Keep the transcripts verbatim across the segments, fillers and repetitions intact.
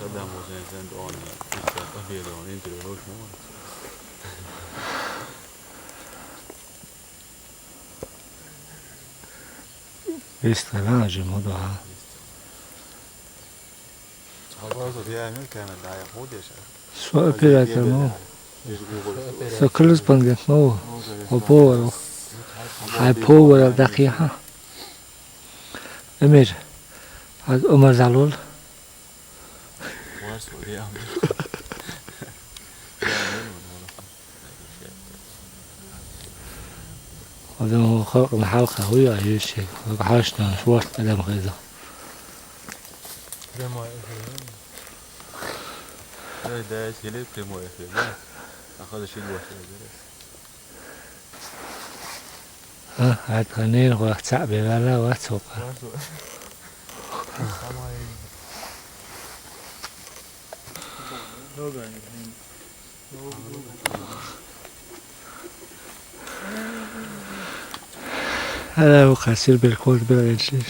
Saddam Hussein sent on, it's a bit on into the ocean. Vist, ela, je modo, ha. Só operator, não. Só aqueles panguetes, não. O povo, ai povo daqui, ha. Emir, az Omar Zalul. Adam halkın halka huyu ayı şey. Haştan şuart adam kıydı. Прямой эфир. Да, да, сели прямой эфир, да. Ахада шин башлады. Ха, айтханин вахт сабевала вахт сока. Hala bu kasir bir kol bir gençler.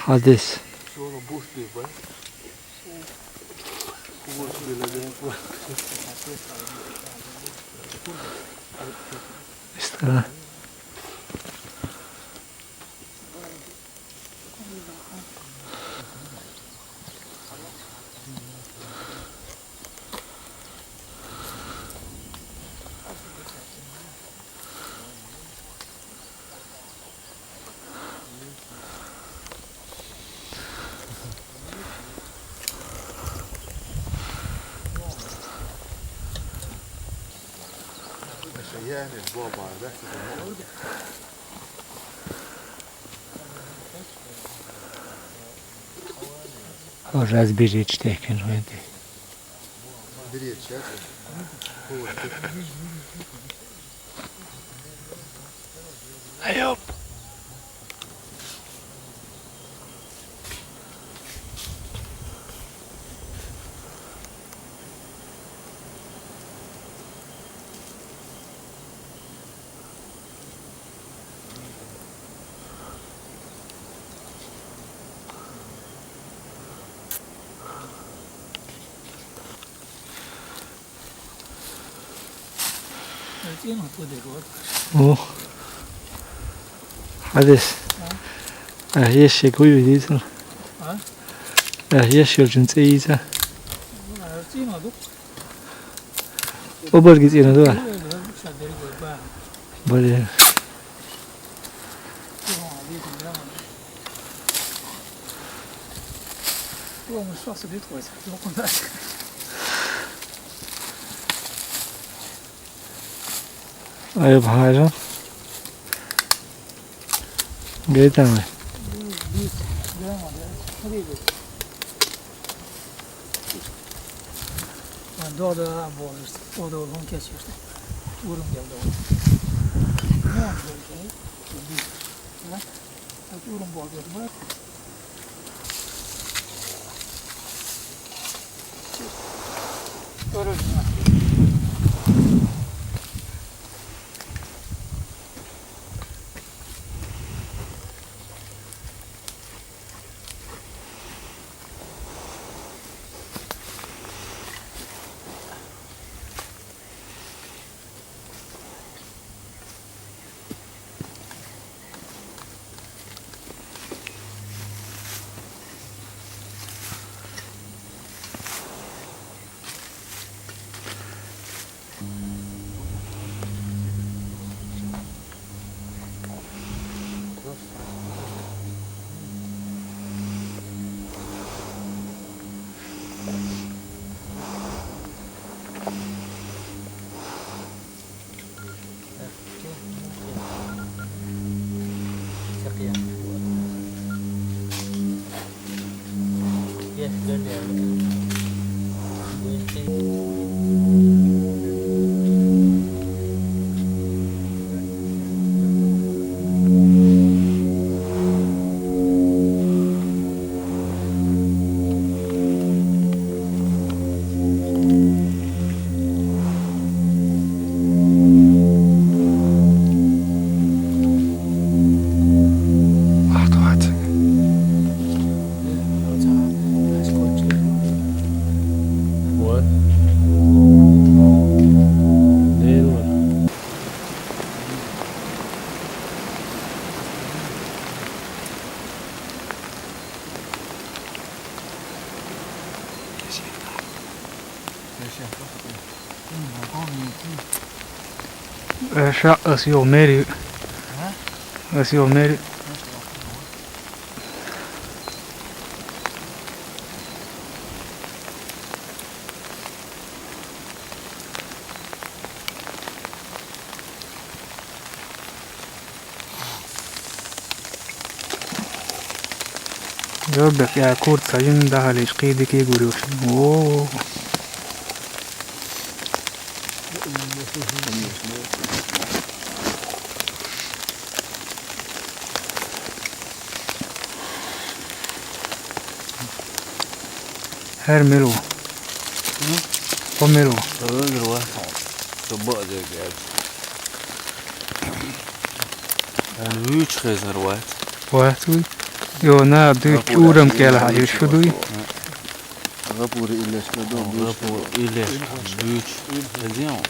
Hades. İşte. Разберечь текин венди. Ayop. О. Хадис. А есть еще куй видите? А? А есть еще джинсы есть? Оборги цена, да? Блин. Ай, бахажа. Гайтамы? Doğru, doğru, doğru. Doğru, doğru. Э, ша ас юха мери. А? Ас юха мери. Дёрдак я курт сажин дахалиш киди ки гурюш. О. Хер милу. М? Хо милу. Озыр ва. Собо дегер. Он вуч хезер вац. Вац вуй. Ё, на, дуй чурам кела, ир шудуй. Гапур илеш кадо, гапур илеш, дуч. Эзион.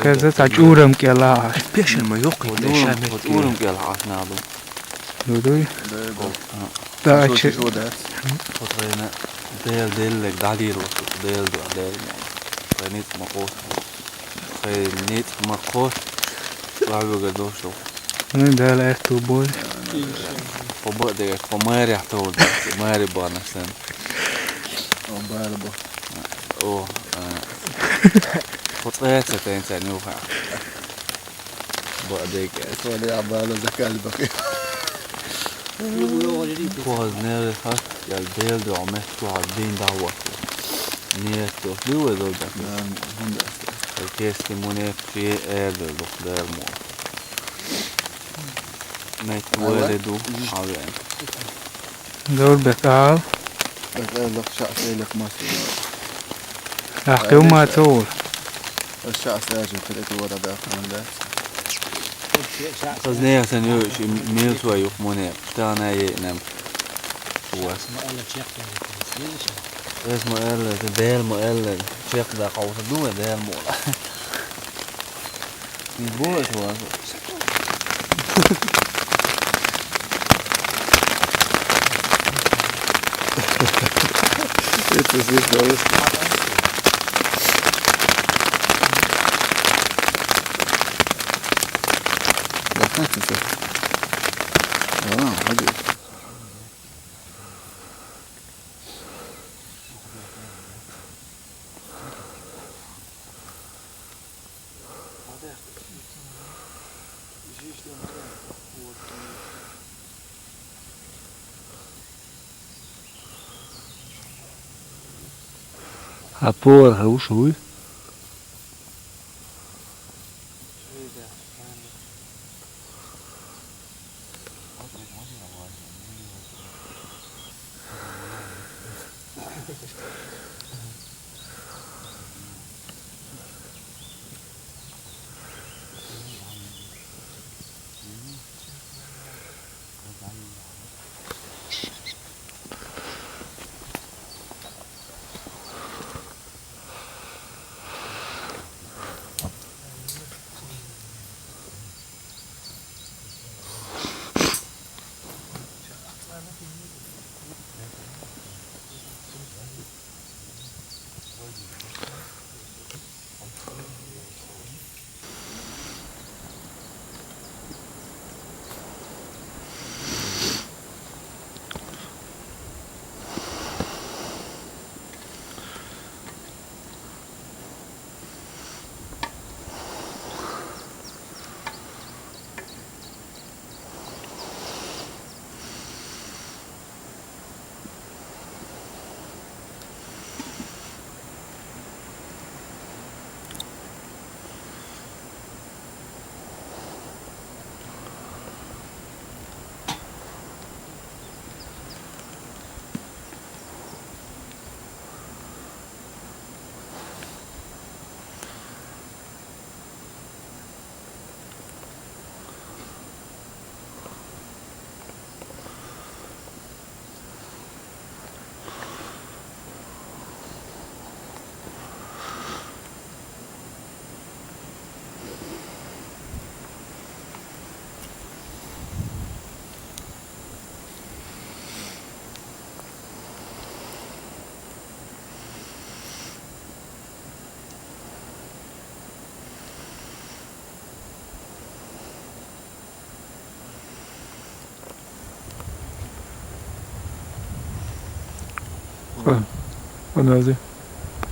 Хеза та чурам кела. Пешен ма ёкъ, вот илеш чурам кела ашнаду. Дудуй. Да, да. Да, шо, чи шо да. Потрена. Дел, дел, дадир, дел, дел. Хенит ма кос. Хенит ма кос. Лавга дошло. Ну, дел, э, ту бой. Хо ба дегер, хо мэри ахтовар, мэри банасан. О, бала ба. О, э. Хо цэцэ тэнцэн юха. Ба дегер. Хо ле абала закал бакы. Хо нэр хас, ял дел дэ омэ, хо дин да ва. Нет, то, дэ ва дэ да. Да, хонда. Кески муне чи эр дэ дэ мо. Мет вэлэду хавен. Зор бекал. Бекал лак шахс элек мас. Ахту ма тол. Шахс элек фэлэт вэда бекал да. Хазне ясан ю ши мил суа юх моне. Тана е нэм. Уа. Эс ма эллэ, дэл ма эллэ. Чек да кауса дуэ дэл ма. Не бойся, ладно. Это здесь, да, вот. Да, как это? Да, молодец. А повар хороший, ой. Амелди.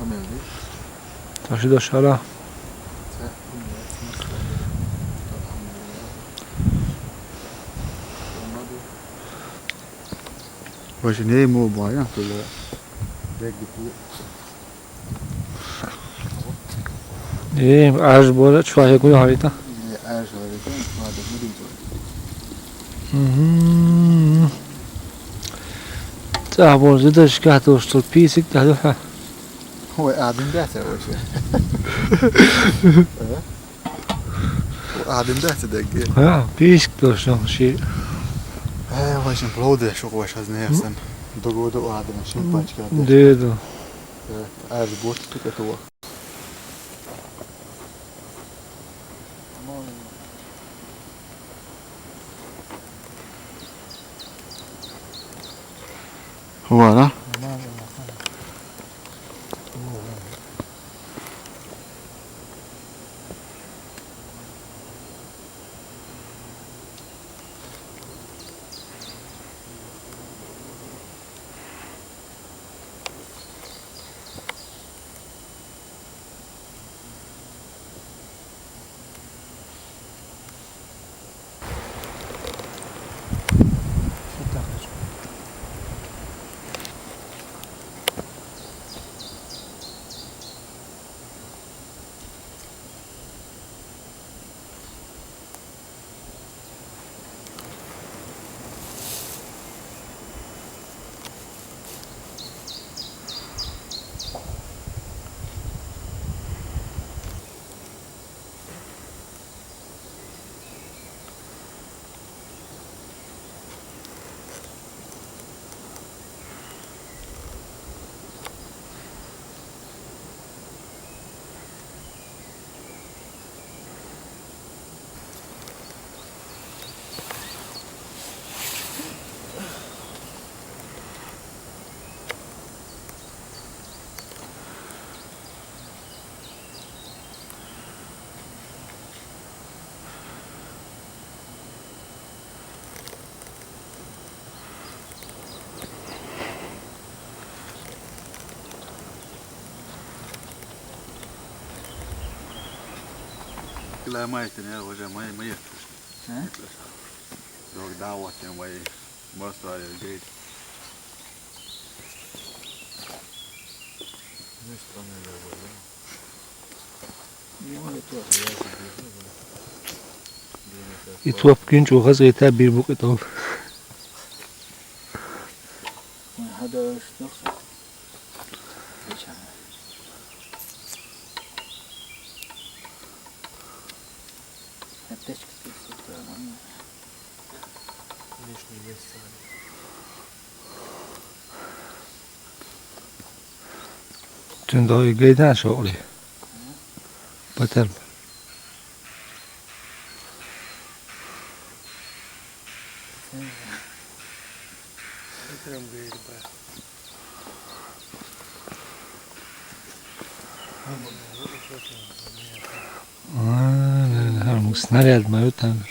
Амелди. Таши дашара. Ваше не мо бая, то да. Дег ди. Э, аж бола чула хекуна хавита. Э, аж бола чула хекуна хавита. Мгм. Ца, бо, зида шкату, что писик, да, да. Ой, а дым да, ца, вообще. Э? А дым да, ца, да, ге. А, писик, то, что ши. Э, вообще, плоды, что, вообще, знаю, сам. До года, а дым, шин пачка, да. Да, да. Э, аж бот, что это, вот. Voilà. Ila ma ettin ya, hoca, ma, ma ettin. He? Yok, daha vaktin var. Mostra ya, gate. Итвап гинч ухаз гъита бир букъи тӀал. Гьада уштухса. Гьечана. Аптечка пирсута. Лишний вес сари. Тунда гайдан шоули. Батар. А, не, не, не, снаряд маю там.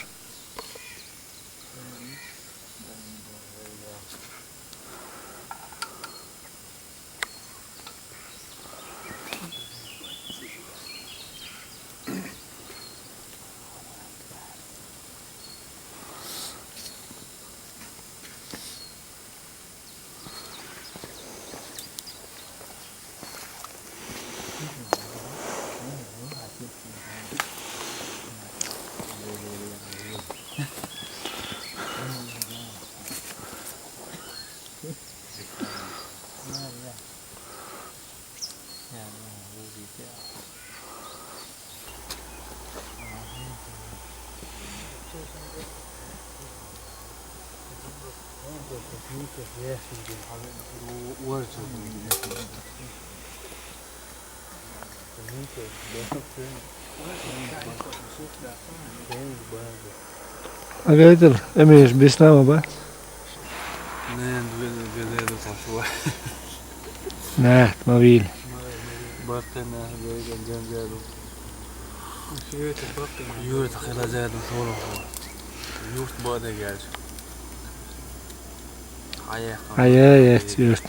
Агайтар, эмеш бислама ба? Не, не, не, не, не, не. Нахт, мавил. Бартена, гайган, ган, ган. Юрт хила зайдан соло. Юрт бода гелж. Ая, ая, юрт.